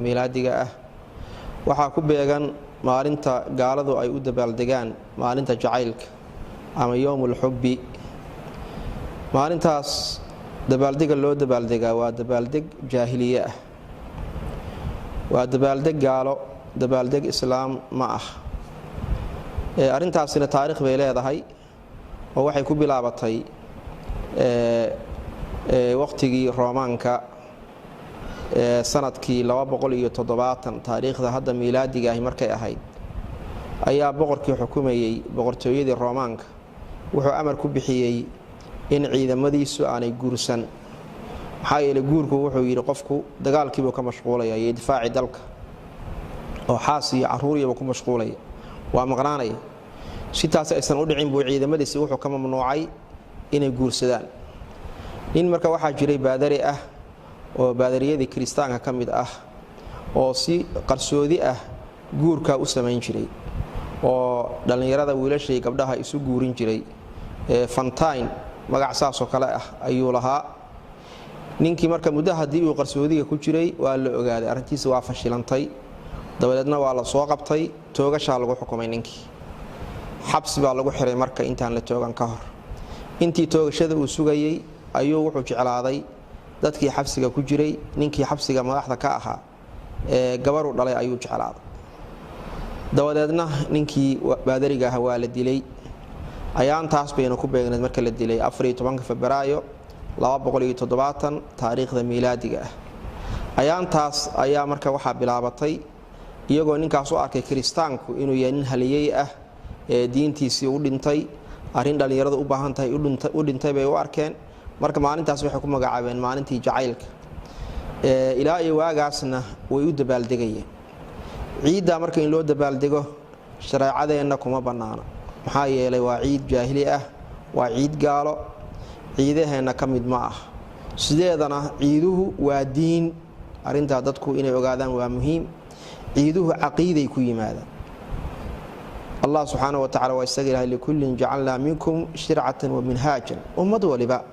Miilaadiga ah waxaa ku beegan maalinta gaaladu ay u dabaaldegaan maalinta jacaylka ama yowmulxubbi. Maalintaas dabaaldega loo dabaaldegaa waa dabaaldeg jaahiliye ah, waa dabaaldeg gaalo, dabaaldeg islaam ma ah. Arrintaasina taariikh bay leedahay oo waxay ku bilaabatay waqtigii Roomaanka, sanadkii 270 taariikhda hadda miilaadiga ahi markay ahayd ayaa boqorkii xukumayey boqortooyadii Roomaanka wuxuu amar ku bixiyey in ciidamadiisu aanay guursan. Maxaa yeeley, guurku, wuxuu yidhi, qofku dagaalkiibuu ka mashquulaya iyo difaaci dalka oo xaas iyo caruuriyaba ku mashquulaya, waa maqnaanaya. Si taas aysan u dhicin buu ciidamadiisi wuxuu ka mamnuucay inay guursadaan. Nin marka waxaa jiray baadari ah oo baadariyadii kiristaanka ka mid ah oo si qarsoodi ah guurkaa u samayn jiray oo dhallinyarada wiilashay gabdhaha isu guurin jiray. Fantine magac saasoo kale ah ayuu lahaa ninkii. Marka muddo haddii uu qarsoodiga ku jiray, waa la ogaaday, arrintiisa waa fashilantay. Dabadeedna waa la soo qabtay, toogashaa lagu xukumay ninkii, xabsi baa lagu xiray. Marka intaan la toogan ka hor, intii toogashada uu sugayey, ayuu wuxuu jeclaaday dadkii xabsiga ku jiray ninkii xabsiga madaxda ka ahaa ee gabaruu dhalay ayuu jeclaaday. Dabadeedna ninkii baadariga ah waa la dilay. Ayaantaas bayna ku beegneed marka la dilay, 14-ka Febraayo 270 taariikhda miilaadiga ah. Ayaantaas ayaa marka waxaa bilaabatay, iyagoo ninkaas u arkay kiristaanku inuu yahay nin haliyey ah ee diintiisii u dhintay, arrin dhallinyaradu u baahan tahay u dhintay bay u arkeen. Marka maalintaas waxay ku magacaabeen maalintii jacaylka. Ilaa iyo waagaasna way u dabaaldegayeen ciiddaa. Marka in loo dabaaldego shareecadeenna kuma bannaana, maxaa yeelay waa ciid jaahili ah, waa ciid gaalo, ciidaheenna ka mid ma ah. Sideedana ciiduhu waa diin, arrintaa dadku inay ogaadaan waa muhiim. Ciiduhu caqiiday ku yimaadaan. Allah subxaana wa tacala waa isaga ilahay: "Likullin jacalnaa minkum shircatan wa minhaajan." Ummad waliba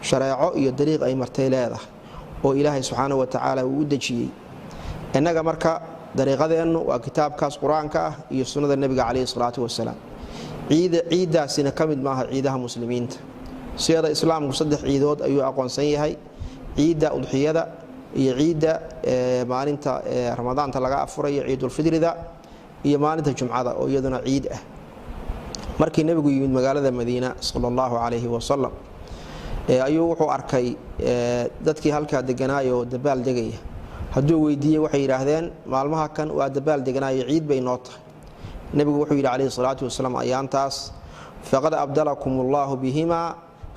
shareeco iyo dariiq ay martay leedahay oo Ilaahay subxaana wa tacaala uu u dejiyey. Innaga marka dariiqadeennu waa kitaabkaas Qur-aanka ah iyo sunnada Nebiga calayhi salaatu wasalaam. Ciiddaasina ka mid maaha ciidaha muslimiinta. Siyada islaamku saddex ciidood ayuu aqoonsan yahay: ciidda udxiyada iyo ciidda maalinta Ramadaanta laga afurayo, ciidulfidrida, iyo maalinta Jumcada oo iyaduna ciid ah. Markii Nebigu yimid magaalada Madiina sala allahu calayhi wasalam, ayuu wuxuu arkay dadkii halkaa deganaayo dabaal degaya. Hadduu weydiiyey, waxay yidhaahdeen: "Maalmaha kan waa dabaal deganaayo, ciid bay noo tahay." Nebigu wuxuu yidhi calayhi salaatu wasalaam ayaantaas: "Faqad abdalakum allahu bihimaa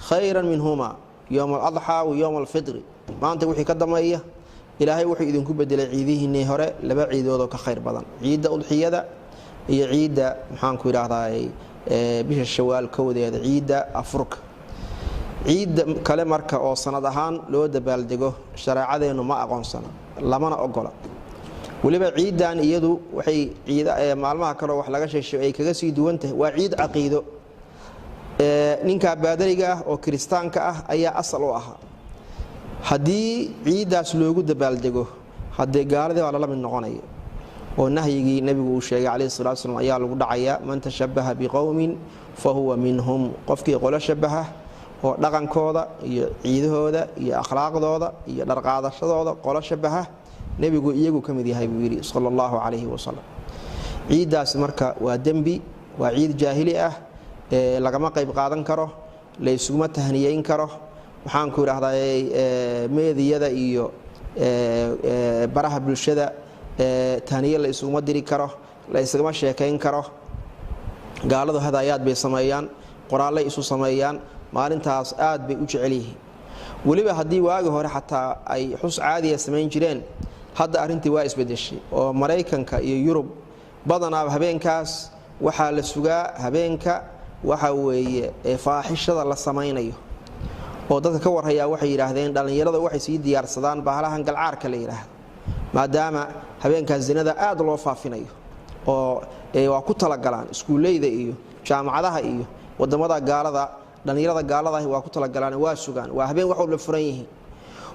khayran minhuma, yowma aladxaa wa yowma alfitri." Maanta wixii ka dambeeya Ilaahay wuxuu idinku bedelay ciidihiinii hore laba ciidoodoo ka khayr badan: ciidda udxiyada iyo ciidda, maxaanku idhaahdaa, bisha Shawaal kowdeeda, ciidda afurka. Ciidda kale marka oo sanad ahaan loo dabaaldego shareecadeennu ma aqoonsana, lamana ogola. Weliba ciiddan iyadu waxay maalmaha kaleo wax laga sheeshay ay kaga sii duwan tahay waa ciid caqiido. Ninka baadariga ah oo kiristaanka ah ayaa asal u ahaa. Haddii ciiddaas loogu dabaaldego, haddee gaaladii baa lala mid noqonaya oo nahyigii Nebigu uu sheegay calayhi salatu slam ayaa lagu dhacayaa: "Man tashabaha biqowmin fa huwa minhum." Qofkii qolo shabaha oo dhaqankooda iyo ciidahooda iyo akhlaaqdooda iyo dharqaadashadooda qolo shabaha, Nebigu iyagu ka mid yahay buu yidhi sala allahu calayhi wasalam. Ciiddaasi marka waa dembi, waa ciid jaahili ah, lagama qayb qaadan karo, la isuguma tahniyeyn karo. Maxaanku idhahdaa, meediyada iyo baraha bulshada tahniye la isuguma diri karo, la isagama sheekayn karo. Gaaladu hadaayaad bay sameeyaan, qoraallay isu sameeyaan, maalintaas aad bay u jecel yihiin. Weliba haddii waagi hore xataa ay xus caadiya samayn jireen, hadda arrintii waa isbedeshay oo Maraykanka iyo Yurub badanaaba habeenkaas waxaa la sugaa habeenka waxa weeye faaxishada la samaynayo. Oo dadka ka warhayaa waxay yidhaahdeen dhallinyarada waxay sii diyaarsadaan bahalahan galcaarka la yidhaahdo, maadaama habeenkaas zinada aad loo faafinayo, oo waa ku talagalaan iskuulleyda iyo jaamacadaha iyo wadamada gaalada. Dhallinyarada gaaladahi waa ku talagalaan, waa sugaan, waa habeen wax walba furan yihiin.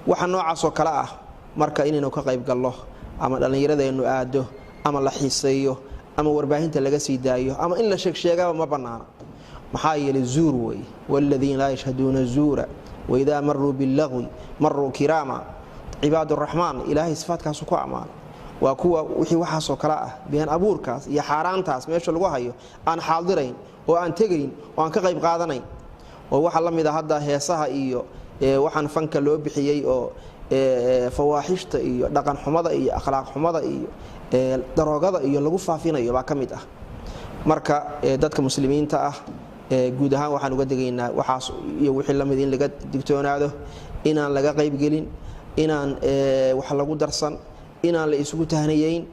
Waxa noocaasoo kale ah marka inaynu ka qayb gallo ama dhallinyaradeennu aado ama la xiiseeyo ama warbaahinta laga sii daayo ama in la sheegsheegaba ma bannaana. Maxaa yeelay zuur weeye, waaladiina laa yashhaduuna zuura waidaa maruu billagwi maruu kiraama. Cibaaduraxmaan ilaahay sifaadkaasu ku ammaanay, waa kuwa wixii waxaasoo kale ah, been abuurkaas iyo xaaraantaas meesha lagu hayo aan xaadirayn oo aan tegayn oo aan ka qayb qaadanayn. Oo waxaa la mid a hadda heesaha iyo waxaan fanka loo bixiyey oo fawaaxishta iyo dhaqan xumada iyo akhlaaq xumada iyo daroogada iyo lagu faafinayo baa ka mid ah. Marka dadka muslimiinta ah guud ahaan waxaan uga degaynaa waxaas iyo wixii lamid in laga digtoonaado, inaan laga qaybgelin, inaan wax lagu darsan, inaan la isugu tahniyeyn.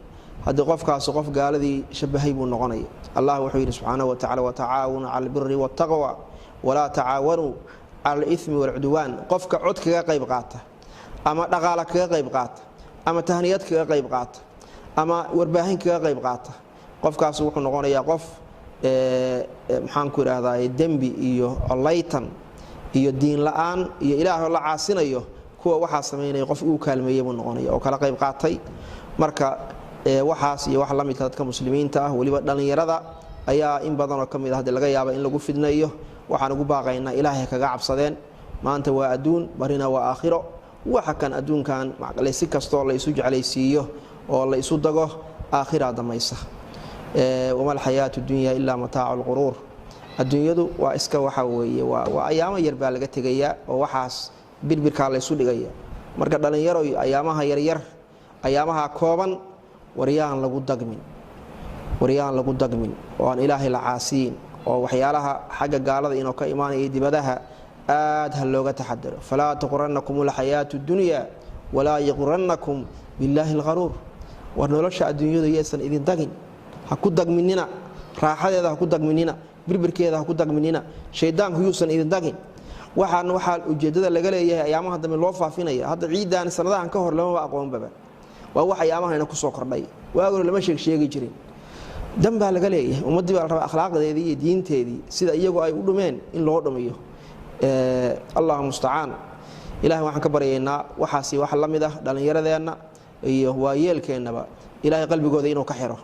Haddii qofkaasi qof gaaladii shabahay buu noqonaya. Allah wuxuu yidhi subxaanahu wa tacala, watacaawanu cala albiri waataqwa walaa tacaawanuu cala alithmi waalcudwaan. Qofka cod kaga qayb qaata ama dhaqaala kaga qayb qaata ama tahniyad kaga qayb qaata ama warbaahin kaga qayb qaata, qofkaas wuxuu noqonayaa qof maxaanku idhaahdaa dembi iyo collaytan iyo diin la-aan iyo ilaahoo la caasinayo kuwa waxaa samaynaya qof uu kaalmeeyey buu noqonaya oo kala qayb qaatay. Marka waxaas iyo wax la midka dadka muslimiinta ah, weliba dhallinyarada ayaa in badanoo ka mid ah hadii laga yaaba in lagu fidnayo, waxaan ugu baaqaynaa ilaahay kaga cabsadeen. Maanta waa adduun, barina waa aakhiro. Waxa kan adduunkan si kastoo la isu jeclaysiiyo oo la isu dago, aakhiraa damaysa. Wama alxayaatu dunya ilaa mataacu lquruur. Adduunyadu waa iska waxa weeye waa ayaamo yar baa laga tegayaa oo waxaas birbirkaa laysu dhigaya. Marka dhallinyaroy, ayaamaha yaryar, ayaamaha kooban, waryaan lagu dagmin, waryaan lagu dagmin oo aan ilaahay la caasiyin, oo waxyaalaha xagga gaalada inuu ka imaanaya dibadaha aad ha looga taxadaro. Falaa taquranakum alxayaatu dunya walaa yaqurannakum billaahi alqaruur. War nolosha adduunyadu yaysan idin dagin, ha ku dagminina raaxadeeda, ha ku dagminina birbirkeeda, ha ku dagminina, shaydaanku yuusan idin dagin. Waxaan waxaa ujeeddada laga leeyahay ayaamaha dambe loo faafinaya. Hadda ciidan sanadahan ka hor lamaba aqoonbaba, waa wax ayaamahana kusoo kordhay, waagi hore lama sheegsheegi jirin. Dan baa laga leeyahay, ummaddii baa la rabaa akhlaaqdeedii iyo diinteedii sida iyagu ay u dhumeen in loo dhumiyo. Allahu mustacaan. Ilahay waxaan ka baryaynaa waxaasi wax la mid ah dhallinyaradeenna iyo waayeelkeennaba ilaahay qalbigooda inuu ka xiro,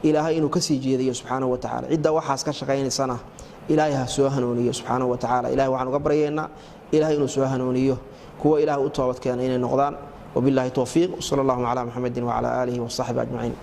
ilaahay inuu kasii jeediyo subxaanahu wa tacala. Cidda waxaas ka shaqaynaysana ilaahay ha soo hanuuniyo subxaanahu wa tacala. Ilahay waxaan uga baryaynaa ilahay inuu soo hanuuniyo, kuwa ilaah u toobad keena inay noqdaan. Wabillahi towfiiq, wsala allahuma calaa muxamedin wacalaa aalihi wasaxbi ajmaciin.